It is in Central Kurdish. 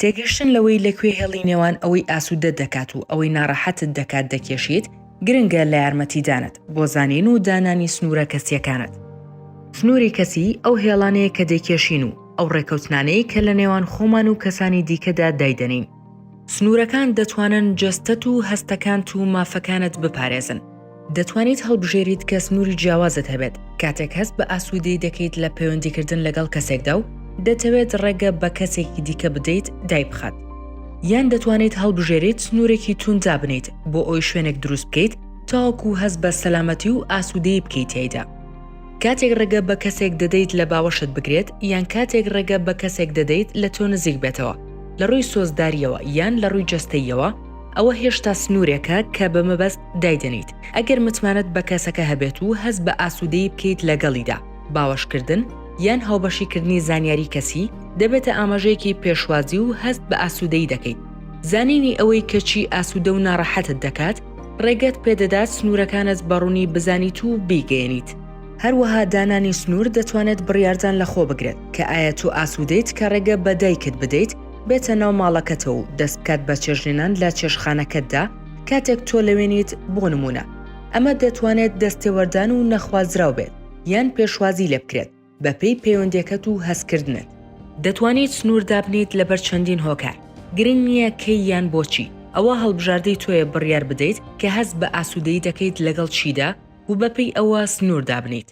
تێگەشتن لەوەی لە کوێ هێڵی نێوان ئەوەی ئاسوودەت دەکات و ئەوەی ناڕەحەتت دەکات دەکێشیت، گرنگە لە یارمەتیدانت بۆ زانین و دانانی سنوورە کەسییەکانت. سنووری کەسی ئەو هێڵانەیە کە دەیکێشین و ئەو ڕێکەوتنانەی کە لە نێوان خۆمان و کەسانی دیکەدا دایدەنێین. سنوورەکان دەتوانن جەستەت و هەستەکانت و مافەکانت بپارێزن. دەتوانیت هەڵبژێریت کە سنووری جیاوازت هەبێت کاتێک هەست بە ئاسوودەیی دەکەیت لە پەیوەندیکردن لەگەڵ کەسێکدا و دەتەوێت ڕێگە بە کەسێکی دیکە بدەیت دایبخات. یان دەتوانیت هەڵبژێریت سنوورێکی توند دابنێیت بۆ ئەوەی شوێنێک دروست بکەیت تاوەکو هەست بە سەلامەتی و ئاسوودەیی بکەیت تیایدا. کاتێک ڕێگە بە کەسێک دەدەیت لە باوەشت بگرێت یان کاتێک ڕێگە بە کەسێک دەدەیت لە تۆ نزیک بێتەوە لە ڕووی سۆزدارییەوە یان لە ڕووی جەستەییەوە، ئەوە هێشتا سنوورێکە کە بە مەبەست دایدەنێیت، ئەگەر متمانەت بە کەسەکە هەبێت و هەست بە ئاسوودەیی بکەیت لەگەڵیدا، باوەشکردن یان هاوبەشیکردنی زانیاری کەسی دەبێتە ئاماژەیەکی پێشوازی و هەست بە ئاسوودەیی دەکەیت. زانینی ئەوەی کە چی ئاسوودە و ناڕەحەتت دەکات، ڕێگەت پێدەدات سنوورەکانت بە ڕوونی بزانیت و بیگەیەنیت. هەروەها دانانی سنوور دەتوانێت بڕیاردان لەخۆ بگرێت کە ئایا تۆ ئاسوودەیت کە ڕێگە بە دایکت بدەیت بێتە ناو ماڵەکەتەوە و دەست بکات بە چێژلێنان لە چێشتخانەکەتدا کاتێک تۆ لەوێ نیت، بۆ نموونە. ئەمە دەتوانێت دەستێوەردان و نەخوازراو بێت یان پێشوازی لێبکرێت بەپێی پەیوەندیەکەت و هەستکردنت. دەتوانیت سنوور دابنێیت لەبەر چەندین هۆکار، گرنگ نییە کەی یان بۆچی، ئەوە هەڵبژاردەی تۆیە بڕیار بدەیت کە هەست بە ئاسوودەیی دەکەیت لەگەڵ چیدا و بەپێی ئەوە سنوور دابنێیت.